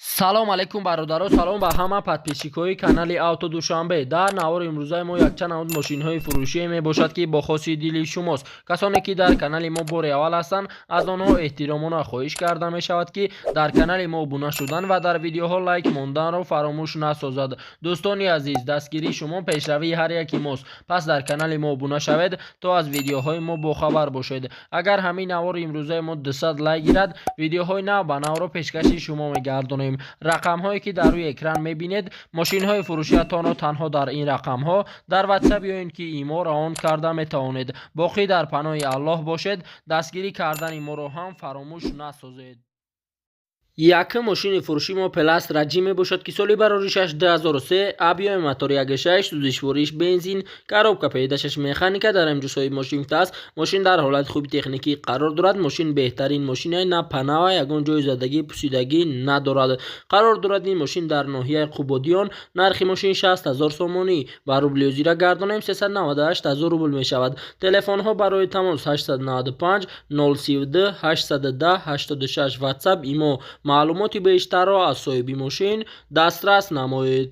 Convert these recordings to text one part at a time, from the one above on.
Салом алейкум, бародаро, салом ба ҳама подписчикҳои канали Авто Душанбе. Дар навори имрӯзаи мо якчанд намуд мошинҳои фурӯшие мебошад, ки бо хоси дили шумост. Касоне ки дар канали мо бори аввал ҳастанд, аз онҳо эҳтиромона хоҳиш карда мешавад, ки дар канали мо обуна шудан ва дар видеоҳо лайк монданро фаромӯш насозад. Дӯстони азиз, дастгирии шумо пешравии ҳар яки мост, пас дар канали мо обуна шавед, то аз видеоҳои мо бохабар бошед. Агар ҳамин навори имрӯзаи мо 200 лайк гирад, видеоҳои нав ба навро пешкаши шумо мегардонем. Рақамҳое ки дар рӯи экран мебинед, мошинҳои фурӯшиятонро танҳо дар ин рақамҳо дар Ватсап ё ин ки Имо равон карда метавонед. Боқӣ дар паноҳи Аллоҳ бошед, дастгирӣ кардани моро ҳам фаромӯш насозед. Якум мошини фурӯши мо Опел Астра Ҷи мебошад, ки соли бароришаш 2003, объёми мотор 1.6, сӯзишвориш бензин, коробка передачаш механика, дар инҷо соҳиби мошин аст. Мошин дар ҳолати хуби техникӣ қарор дорад. Мошин беҳтарин мошина, на панава, ягон ҷои задагӣ, пусидагӣ надорад. Қарор дорад ин мошин дар ноҳияи Қубодиён. Нархи мошин 60 ҳазор сомонӣ, ба рубли ҳозира гардонем, 398 ҳазор рубл мешавад. Телефонҳо барои тамос: 895 032 810 86, Ватсап, Имо. Маълумоти бештарро аз соҳиби мошин дастрас намоед.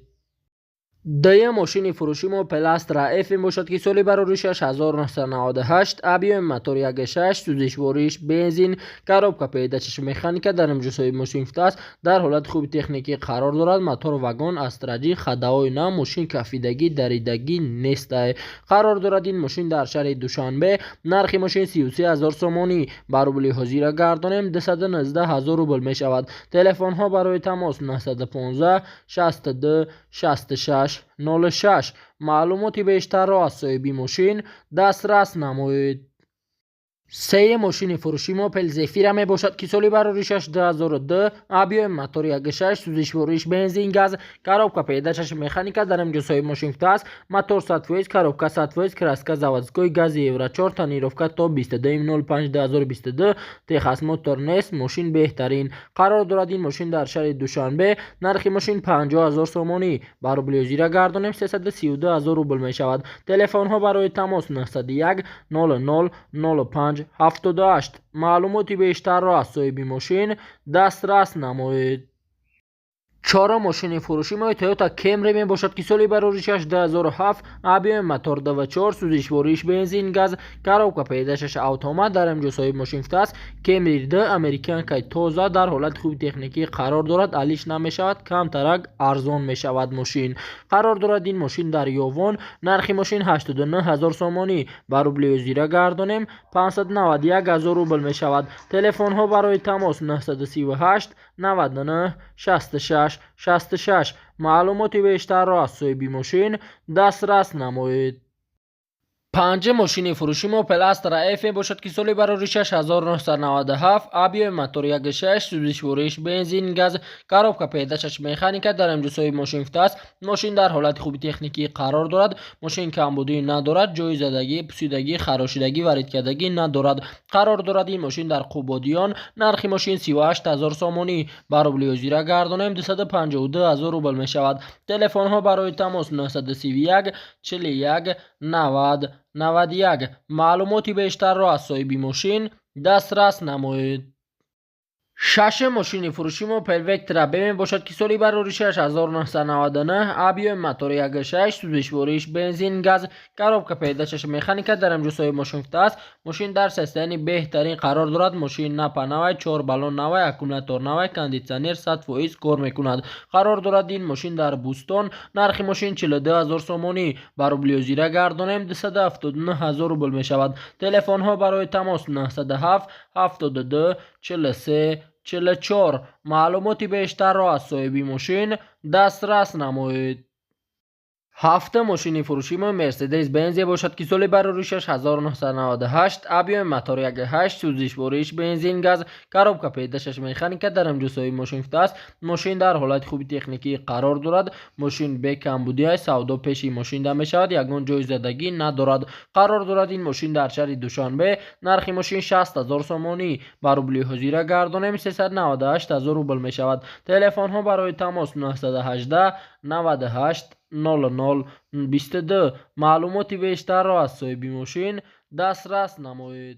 Дуюм мошини фурӯши мо Опел Астра Ф мебошад, ки соли бароришаш 1998, объёми мотор 1.6, сӯзишвориш бензин, коробка передачаш механика, дар инҷо соҳиби мошин аст. Дар ҳолати хуби техникӣ қарор дорад. Мотор вагон Астра Ҷи, ходовой нав, мошин кафидагӣ, даридагӣ нестай. Қарор дорад ин мошин дар шаҳри Душанбе. Нархи мошин 33 ҳазор сомонӣ, ба рубли ҳозира гардонем, 219 ҳазор рубл мешавад. Телефонҳо барои тамос: 915 62 66 06. Маълумоти бештарро аз соҳиби мошин дастрас намоед. Сеюм мошини фурӯши мо Опел Зефира мебошад, ки соли бароришаш 2002, объёми мотори 1.6, сӯзишвориш бензин, газ, коробка передачаш механика, дар инҷо соҳиби мошин аст. Мотор 100%, коробка 100%, краска заводской, гази Евро 4, тонировка то 22.05.2022, техосмотр нест, мошин беҳтарин. Қарор дорад ин мошин дар шаҳри Душанбе. Нархи мошин 50 ҳазор сомонӣ, ба рубли ҳозира гардонем, 332 ҳазор рубл мешавад. Телефонҳо барои тамос: 901 00 05 78. Маълумоти бештарро аз соҳиби мошин дастрас намоед. Чорум мошини фурӯши мо Toyota Camry мебошад, ки соли бароришаш 2007, объёми мотор 2.4, сӯзишвориш бензин, газ, коробка передачаш автомат, дар инҷо соҳиби мошин аст. Camry 2 американкаи тоза, дар ҳолати хуби техникӣ қарор дорад, алиш намешавад, камтарак арзон мешавад мошин. Қарор дорад ин мошин дар Ёвон. Нархи мошин 89 ҳазор сомонӣ, ба рубли ҳозира гардонем, 591 ҳазор рубл мешавад. Телефонҳо барои тамос: 938 99 66 66. Маълумоти бештарро аз соҳиби мошин дастрас намоед. Панҷум мошини фурӯши мо Опел Астра Ф мебошад, ки соли бароришаш 1997, объёми мотор 1.6, сӯзишвориш бензин, газ, коробка передачаш механика, дар инҷо соҳиби мошин аст. Мошин дар ҳолати хуби техникӣ қарор дорад. Мошин камбудӣ надорад, ҷои задагӣ, пусидагӣ, харошидагӣ, варидкардагӣ надорад. Қарор дорад ин мошин дар Қубодиён. Нархи мошин 38 ҳазор сомонӣ, ба рубли ҳозира гардонем, 252 ҳазор рубл мешавад. Телефонҳо барои тамос: 931 41 90 91. Маълумоти бештарро аз соҳиби мошин дастрас намоед. Шашум мошини фурӯши мо Опел Вектра Б мебошад, ки соли бароришаш 1999, объёми мотори 1.6, сӯзишвориш бензин, газ, коробка передачаш механика, дар инҷо соҳиби мошин аст. Мошин дар состоянии беҳтарин қарор дорад. Мошин напа навай, чор баллон навай, аккумулятор навай, кондитсионер 100% кор мекунад. Қарор дорад ин мошин дар Бӯстон. Нархи мошин 42 ҳазор сомонӣ, ба рубли ҳозира гардонем, 279 ҳазор рубл мешавад. Телефонҳо барои тамос: 907 72 43 44. Маълумоти бештарро аз соҳиби мошин дастрас намоед. Ҳафтум мошини фурӯши мо Мерседес Бенз бошад, ки соли бароришаш 1998, объёми мотор 1.8, сӯзишвориш бензин, газ, коробка передачаш механика, дар инҷо соҳиби мошин аст. Мошин дар ҳолати хуби техникӣ қарор дорад. Мошин бекамбудӣ, савдо пеши мошин да мешавад, ягон ҷои задагӣ надорад. Қарор дорад ин мошин дар шаҳри Душанбе. Нархи мошин 60 ҳазор сомонӣ, ба рубли ҳозира гардонем, 398 ҳазор рубл мешавад. Телефонҳо барои тамос: 918 98 00 22. Маълумоти бештарро аз соҳиби мошин дастрас намоед.